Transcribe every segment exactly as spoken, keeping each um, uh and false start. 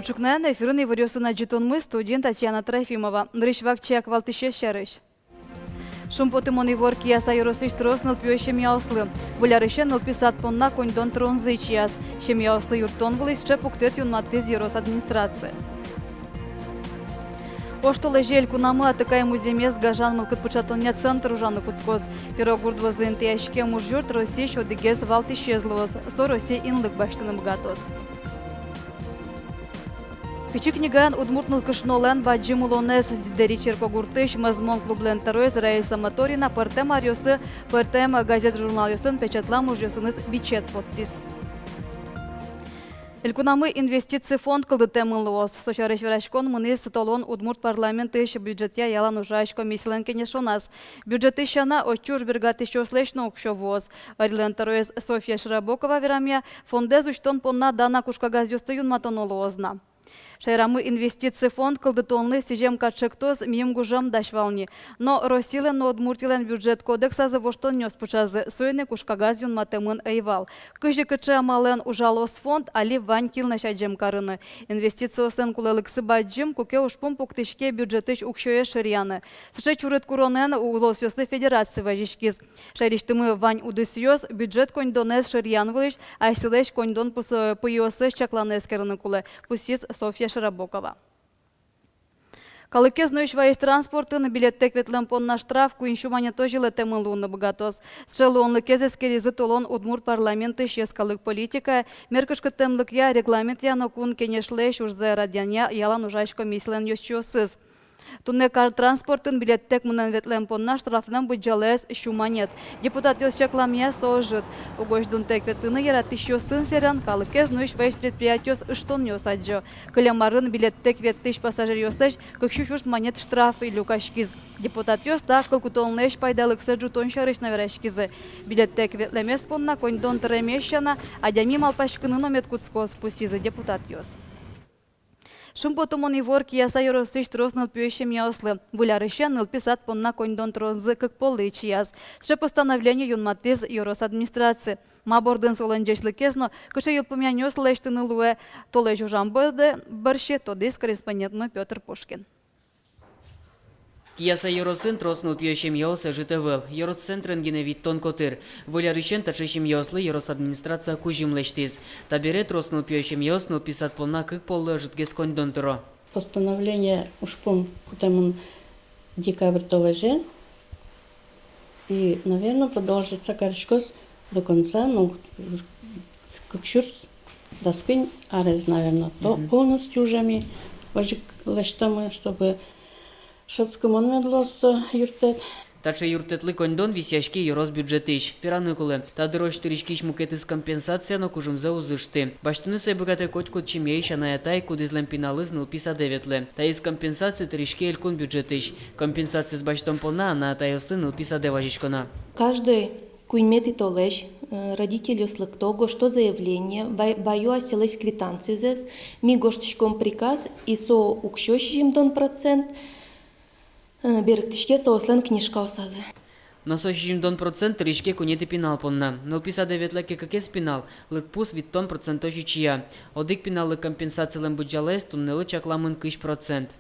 Ӵукнаен эфирын иворъёсын адӟытонмы, студиын Татьяна Трофимова. Нырысь вакчияк валтӥсез сярысь. Шумпотымон ивор Кияса ёросысь трос нылпиё семьяослы. Выль арысен нылпи сад понна коньдон тыронзы ичияз. Семьяослы юрттон вылысь сыӵе пуктэт юнматӥз ёрос администрация. Оштолэзе элькунамы атыкай музъемез гажан мылкыд пыӵатонъя центр ужаны кутскоз. Пирогурт вӧзы интыяськем ужъюрт Россиысь одӥгез валтӥсез луоз. Со Россиын инлык басьтыны быгатоз. Пичи книгаын удмурт нылкышнолэн бадӟым улонэз. Дэри черкогуртысь «Мӧзмон» клублэн тӧроез Раиса Моторина пӧртэм аръёсы пӧртэм газет-журналъёсын печатлам ужъёсыныз бичет поттӥз. Элькунамы инвестици фонд кылдытэмын луоз. Со сярысь вераськон мынӥз толон удмурт парламентысь бюджетъя ялан ужась комиссилэн кенешоназ. Бюджетысь сяна, отчы уж бергатӥсьёслэсь но уксё вуоз. Ӧрилэн тӧроез Софья Широбокова верамъя, фондэз усьтон понна дана кужкагазъёсты юнматоно луоз на. Шаерамы инвестици фонд кылдытонлы сӥзем кат чектос мимала гужем дась вал ни. Но Россилэн но Удмуртилэн бюджет кодексазы воштонъёс пыӵазы, соин ик кужкагаз юнматэмын ӧй вал. Кызьы, кыӵе амалэн ужалоз фонд, али вань кин но сямен карыны. Инвестициослэн кулэлыксы бадӟым, куке ужпум пуктӥське бюджетысь уксёез шыръяны. Сыӵе чурыт куронэн улосъёслы федерация вазиськиз. Шаерысьтымы вань удысъёс бюджет коньдонэз шыръян вылысь асьсэлэсь коньдон пус-, пыйыоссэс чакланы, эскерыны кулэ, пусйиз Софья Широбокова. Калыкез нуись-ваись транспортын билеттэк ветлэм понна штраф куинь сю манет озьы лэптэмын луыны быгатоз. Сыӵе луонлыкез эскеризы толон удмурт парламентысь йӧскалык политикая, мер кышкыттэмлыкъя, регламентъя но Кун Кенешлэсь ужзэ радъянъя ялан ужась комиссилэн ёзчиосыз. Туннэ кар транспортын билеттэк мынэн-ветлэм понна штрафлэн быдӟалаез сю манет. Депутатъёс чакламъя, со ӧжыт. Угось дунтэк ветлыны яратӥсьёсын сэрен калыкез нуись-ваись предприятиос ыштонъёс адӟо. Кылем арын билеттэк ветлӥсь пассажиръёслэсь кык сю сюрс манет штраф люкаськиз. Депутатъёс та кылкутонлэсь пайдалыксэ ӝутон сярысь но вераськизы. Билеттэк ветлэмез понна коньдон тыремез сяна, адями малпаськыны но мед кутскоз, пусйизы депутатъёс. Шумпотымон ивор Кияса ёросысь трос нылпиё семьяослы. Выль арысен нылпи сад понна коньдон тыронзы кык поллы ичияз. Сыӵе постановление юнматӥз ёрос администрация. Ма бордын солэн ӟечлыкез но кыӵе йылпумъянъёс лэсьтыны луэ толэзь ужам борды бӧрсьы, тодӥз корреспондентмы Пётр Пушкин. Кияса ёросын трос нылпиё семьяос ӧжыт ӧвӧл. Ёрос центрын гинэ витьтон котыр. Выль арысен таӵе семьяослы ёрос администрация кузьым лэсьтӥз. Табере трос нылпиё семьяос нылпи сад понна кык поллы ӧжытгес коньдон тыро. Постановление, ужпум кутэмын декабрь толэзе. И, наверно, продолжаться кариськоз до конца, ну, кык сюрс дас куинь арез, наверно, то полностью уже ми озьы ик лэсьтомы, чтобы шӧдскымон мед луоз со юрттэт. Таӵе юрттэтлы коньдон висъяське ёрос бюджетысь. Вераны кулэ, та дырозь тыриськись мукетыз компенсация но кужымзэ уз ышты. Басьтыны сое быгатэ котькуд семьяысь анай-атай, кудӥзлэн пиналыз нылпи садэ ветлэ. Таиз компенсация тыриське элькун бюджетысь. Компенсациез басьтон понна анай-атайёсты нылпи садэ вазиськоно. Каждой куиньметӥ толэзь, э, родительёс лыкто, гожто заявление, вай-, ваё асьсэлэсь квитанцизэс, ми гожтӥськом приказ, и со уксё сизьымдон процент, э, берыктӥське соослэн книжкаосазы. Но со сизьымдон процент тыриське куинетӥ пинал понна. Нылпи садэ ветлэ ке кыкез пинал, лыдпус витьтон процентозь ичия. Одӥг пиналлы компенсацилэн быдӟалаез туннэлы чакламын кызь процент.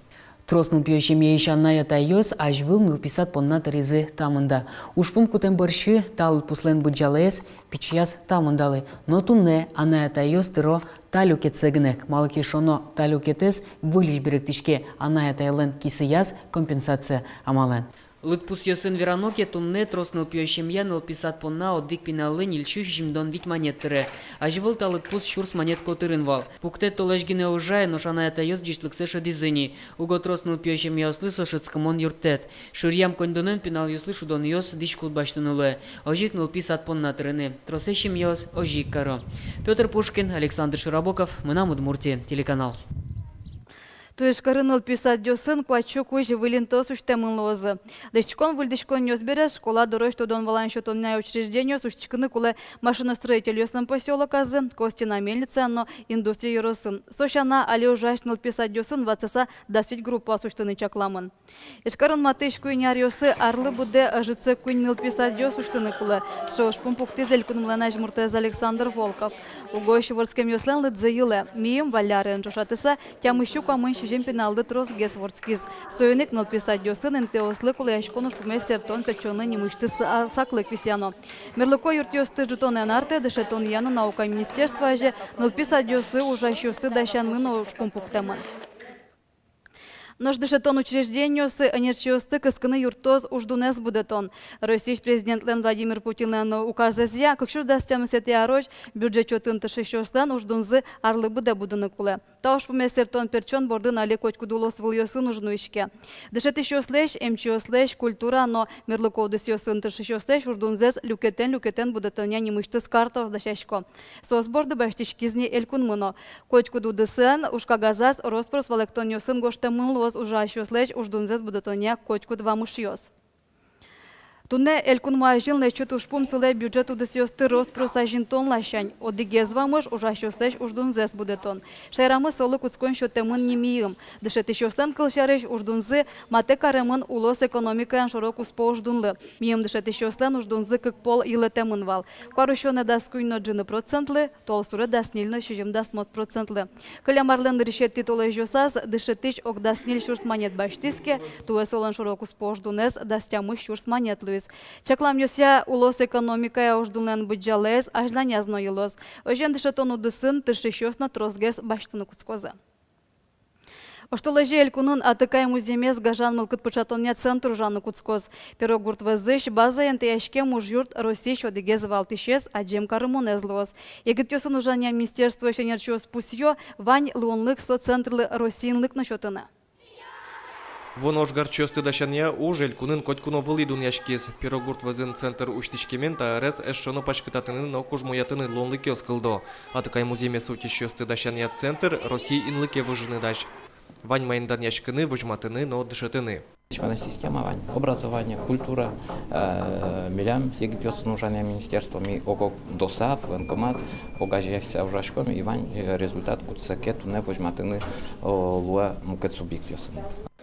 Трос нылпиё семьяысь анай-атайёс азьвыл нылпи сад понна тыризы та мында. Ужпум кутэм бӧрсьы та лыдпуслэн быдӟалаез пичияз та мындалы. Но туннэ анай-атайёс тыро та люкетсэ гинэ. Малы ке шуоно, та люкетэз выльысь берыктӥське анай-атайлэн кисыяз компенсация амалэн. Лыдпусъёсын верано ке, туннэ трос нылпиё семья нылпи сад понна одӥг пиналлы ньыль сю сизьымдон вить манет тыре. Азьвыл та лыдпус сюрс манет котырын вал. Пуктэт толэзь гинэ ужа, нош анай-атайёс ӟечлыксэ шӧдӥзы ни. Уго трос нылпиё семьяослы со шӧдскымон юрттэт. Шыръям коньдонэн пиналъёслы шудонъёс, дӥськут басьтыны луэ. Озьы ик нылпи сад понна тырыны. Тросэз семьяос озьы ик каро. Пётр Пушкин, Александр Широбоков, «Мынам Удмуртие» телеканал. Ижкарын нылпи садъёсын куать сю кузь выль интыос усьтэмын луозы. Лэсьтӥськон-выльдӥськонъёс бере школа дорозь тодон-валан сётонъя учреждениос усьтӥськыны кулэ Машиностроительёслэн посёлоказы, Костина мельница но Индустрия ёросын. Со сяна, али ужась нылпи садъёсын ватсаса дас вить группаос усьтыны чакламын. Ижкарын матысь куинь аръёсы арлы быдэ ӧжытсэ куинь нылпи садъёс усьтыны кулэ. Сыӵе ужпум пуктӥз элькунмылэн азьмуртэз Александр Волков. Угось вордскемъёслэн лыдзы йылэ. Мийым Валляреен ӵошатыса, тямыс сю куамын сизьым пиналлы тросгес вордскиз. Соин ик нылпи садъёсын интыослы кулэяськон ужпумез сэртон-пертчонлы нимысьтыз са-, саклык висъяно. Мерлыко юртъёсты ӝутонэн артэ дышетонъя но наука министерство азе нылпи садъёсы ужасьёсты дасянлы но ужпум пуктэмын. Нош дышетон учреждениосы ӧнерчиосты кыскыны юрттоз уждунэз будэтон. Россиысь президентлэн Владимир Путинлэн указэзъя, кык сюрс дас тямысэтӥ арозь бюджет чотын тыршисьёслэн уждунзы арлы быдэ будыны кулэ. Та ужпумез сэртон-пертчон бордын али котькуд улосвылъёсын уж нуиське. Дышетӥсьёслэсь, эмчиослэсь, культура но мерлыко удысъёсын тыршисьёслэсь уждунзэс люкетэн-люкетэн будэтонъя нимысьтыз картаос дасясько. Соос борды басьтӥськиз ни элькунмы но. Котькуд удысын ужкагазаз рос-прос валэктонъёсын гожтэмын луоз ужасьёслэсь уждунзэс будэтонъя котькуд вамышъёс. Туннэ элькунмы азьын лэчыт ужпум сылэ бюджет удысъёсты рос-прос азинтон ласянь. Одӥгез вамыш — ужасьёслэсь уждунзэс будэтон. Шаерамы солы кутскон сётэмын ни мийым. Дышетӥсьёслэн, кылсярысь, уждунзы матэ каремын улос экономикаен шоро-куспо уждунлы. Мийым дышетӥсьёслэн уждунзы кык пол йылэтэмын вал. Куарусёнэ дас куинь но ӝыны процентлы, толсуре дас ньыль но сизьым дасмос процентлы. Кылем арлэн нырысетӥ толэзьёсаз дышетӥсь ог дас ньыль сюрс манет басьтӥз ке, туэ солэн шоро-куспо уждунэз дас тямыс сюрс манет луиз. Чакламъёсъя, улос экономикая уждунлэн быдӟалаез азьланяз но йылоз. Озьыен, дышетон удысын тыршисьёс но тросгес басьтыны кутскозы. Оштолэзе элькунын атыкай музъемез гажан мылкыд пыӵатонъя центр ужаны кутскоз. Пирогурт вӧзысь базаен тӥяськем ужъюрт Россиысь одӥгез валтӥсез, адӟем карымонэз луоз. Егитъёсын ужанъя министерствоысь ӧнерчиос пусъё: вань луонлык со центрлы Россиынлык но сётыны. Вуоно ожгарчиосты дасянъя уж элькунын котьку но вылӥ дунъяськиз. Пирогурт вӧзын центр усьтӥськемен та ӧрез эшшо но паськытатыны но кужмоятыны луонлыкъёс кылдо. Атыкай музъемез утисьёсты дасянъя центр Россиын инлыке выжыны дась. Вань маин данъяськыны, возьматыны но дышетыны. Система вань: образование, культура, э, милям егитъёсын ужанъя министерство, ми ог-ог досаф, военкомат, огазеяськыса ужаськом, и вань, э, результат кудзэ ке туннэ возьматыны, о, луэ мукет субъектъёсын.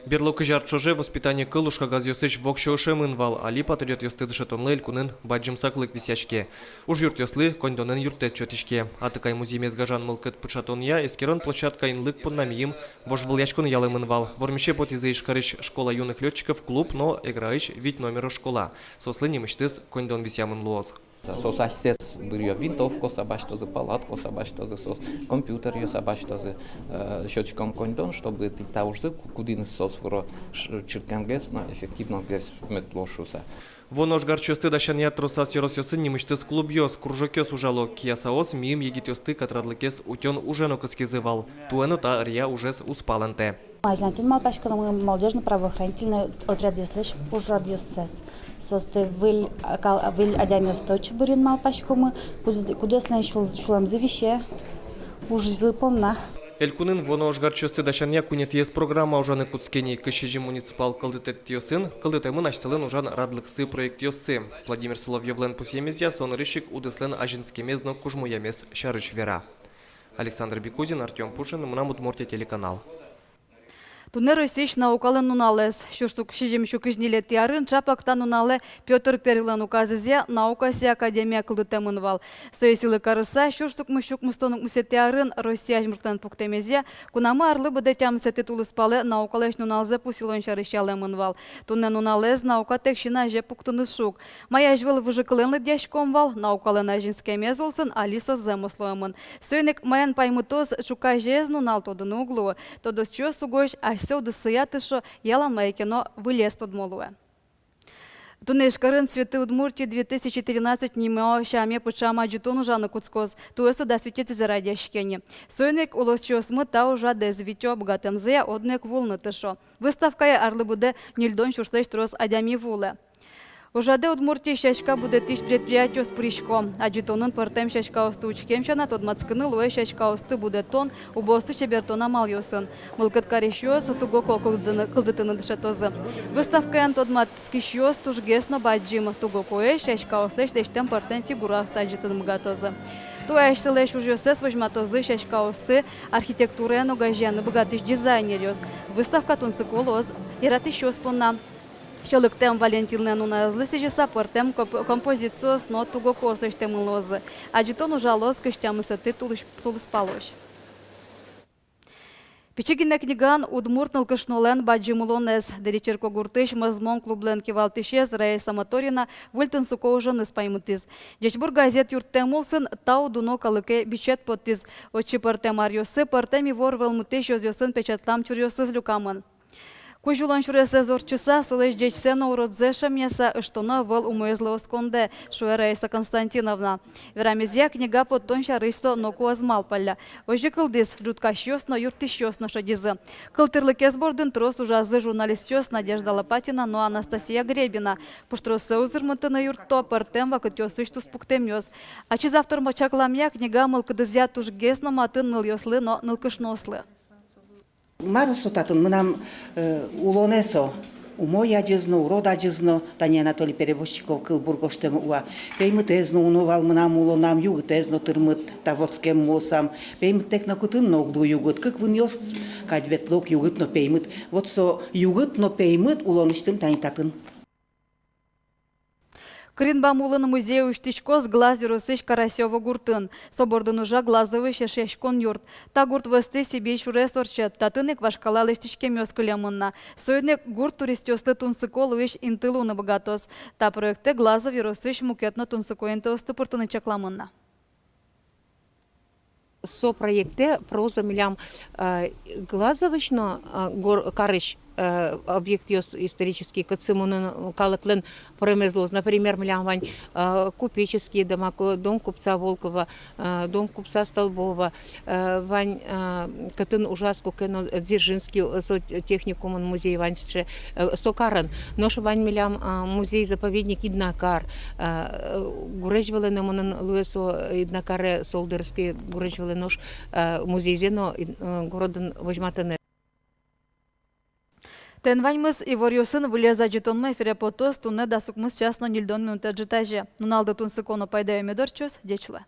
Берло кызь ар ӵоже воспитание кыл ужкагазъёсысь воксё ышемын вал, али патриотъёсты дышетонлы элькунын бадӟым саклык висъяське. Ужъюртъёслы коньдонэн юрттэт сётӥське. Атыкай музъемез гажан мылкыд пыӵатонъя эскерон площадка инлык понна мийым вожвылъяськон ялэмын вал. Вормисе потӥзы Ижкарысь «Школа юных лётчиков» клуб но Эграысь вить номеро школа. Соослы нимысьтыз коньдон висъямын луоз. Соос асьсэос быръё, винтовкаос басьтозы, палаткаос басьтозы, соос компьютеръёс басьтозы, э, сётӥськом коньдон, чтобы тӥ та ужзы, ку-, кудӥныз соос выро, ш-, чырткемгес но эффективногес мед луоз шуыса. Вуоно ожгарчиосты дасянъя тросаз ёросъёсын нимысьтыз клубъёс, кружокъёс ужало. Киясаос мийым егитъёсты катрадлыкез утён уже но кыскизы вал. Туэ но та ӧръя ужез уз палэнтэ. Азьлантӥм малпаськомы молодёжно-правоохранительной отрядъёслэсь ужрадъёссэс. Соосты выль, а, кал-, выль адямиосты отчы бырйыны малпаськомы, кудӥз-, кудъёслэн сюл-, сюлэмзы висе ужзы понна. Элькунын вуоно ожгарчиосты дасянъя куинетӥез программа ужаны кутске ни. Кызь сизьым муниципал кылдытэтъёсын кылдытэмын асьсэлэн ужан радлыксы проектъёссы. Владимир Соловьёвлэн пусъемезъя, со нырысь ик удыслэн азинскемез но кужмоямез сярысь вера. Александр Бекузин, Артём Пушин, «Мынам Удмуртие» телеканал. Туннэ Россиысь наукалэн нуналэз. Сюрс укмыс сю кызь ньылетӥ арын ӵапак та нуналэ Пётр Первойлэн указэзъя наукаосъя академия кылдытэмын вал. Сое сӥлы карыса, сюрс укмыс сю укмыстон укмысэтӥ арын Россия азьмуртлэн пуктэмезъя, кунамы арлы быдэ тямысэтӥ тулыспалэ наукалэсь нуналзэ пусйылон сярысь ялэмын вал. Туннэ нуналэз наукатэк син азе пуктыны шуг. Мае азьвыл выжыкылэн лыдъяськом вал, наукалэн азинскемез улсын али со зэмос луэмын. Соин ик маин паймытоз ӵуказез нунал, тодыны уг луы. Тодосчиос угось асьсэ удысъя тыршо, ялан мае ке но вылез тодмо луэ. Туннэ Ижкарын «Цветы Удмуртии две тысячи тринадцать» нимо сяме пыӵам адӟытон ужаны кутскоз. Туэ со дас витетӥзэ радъяське ни. Соин ик улосчиосмы та ужрадэз витё, быгатэмзыя одно ик вуылыны тыршо. Выставкае арлы быдэ ньыльдон сюрслэсь трос адями вуылэ. Ужрадэ Удмуртиысь сяська будэтӥсь предприятиос пырисько. Адӟытонын пӧртэм сяськаосты учкем сяна, тодматскыны луэ сяськаосты будэтон, убоосты чебертон амалъёсын. Мылкыд карисьёс тугоко кылдытыны, кылдытыны дышетозы. Выставкаын тодматскисьёс тужгес но бадӟым. Тугокоесь сяськаослэсь лэсьтэм пӧртэм фигураосты адӟытыны быгатозы. Туэ асьсэлэсь ужъёссэс возьматозы сяськаосты архитектураен огазеяны быгатӥсь дизайнеръёс. Выставка тунсыко луоз яратӥсьёс понна. Сьӧлыктэм Валентинлэн нунаезлы сӥзьыса пӧртэм комп-, композициос но тугокоос лэсьтэмын луозы. Адӟытон ужалоз кызь тямысэтӥ тулыс-, тулыспалозь. Пичи гинэ книгаын удмурт нылкышнолэн бадӟым улонэз. Дэри черкогуртысь «Мӧзмон» клублэн кивалтӥсез Раиса Моторина выль тунсыко уженыз паймытӥз. «Ӟечбур» газет юрттэм улсын тау дуно калыке бичет поттӥз. Отчы пӧртэм аръёсы пӧртэм ивор вӧлмытӥсь ёзъёсын печатлам чуръёсыз люкамын. Кузь улон сюресэз ортчыса, солэсь ӟечсэ но уродзэ шӧмъяса, ыштоно ӧвӧл умоезлы оскондэ, шуэ Раиса Константиновна. Верамезъя, книга поттон сярысь со ноку ӧз малпалля. Озьы кылдӥз, ӝуткасьёс но, юрттӥсьёс но шедизы. Кылтырлыкез бордын трос ужазы журналистъёс Надежда Лопатина но Анастасия Гребина. Пуштроссэ узырмытыны юртто пӧртэм вакытъёсысь туспуктэмъёс. Ачиз автор чакламъя, книга мылкыдызъя тужгес но матын нылъёслы но нылкышноослы. Мар со татын, мынам, э, улонэ со, умой адӟиз но, урод адӟиз но. Тани Анатолий Перевозчиков кылбур гожтэм уа. Пеймытэз но уно вал мынам улонам, югытэз но тырмыт, та вордскем мусам. Пеймыттэк но кытын но уг лу югыт, кык вынъёс кадь ветло ук югыт но пеймыт. Вот со югыт но пеймыт улонысьтым тани татын. Кыринбам улын музей усьтӥськоз Глаз ёросысь Карасёво гуртын. Со бордын ужа Глазовысь Эшъяськон юрт. Та гурт вӧзтӥ Сибирь сюрес ортче, татын ик вашкала лэсьтӥськемъёс кылемын на. Соин ик гурт туристъёслы тунсыко луись инты луыны быгатоз. Та проектэ Глазов ёросысь мукет но тунсыко интыосты пыртыны чакламын на. Со проектэ проза милям, э, Глазовысь но, э, гор-, карысь, э, объектъёс исторический, кытсы мынын калыклэн пыремез луоз. Например, милям вань, э, купеческие дома, ко-, дом купца Волкова, э, дом купца Столбова, э, вань, э, кытын ужаз куке но Дзержинский, э, со техникумын музей вань сыӵе, э, со карын. Нош вань милям, э, музей-заповедник Иднакар, э, гурезь вылэ но мынын луэ со, Иднакаре, Солдырский гурезь вылэ, нош, э, музейзэ но, э, городын возьматыны. Тӥни ваньмыз. Иворъёсын выльёз адӟытонмы эфире потоз туннэ дас укмыс час но ньыльдон минутэз ӝытазе. Нуналды тунсыко но пайдаё мед ортчоз. Ӟеч луэ.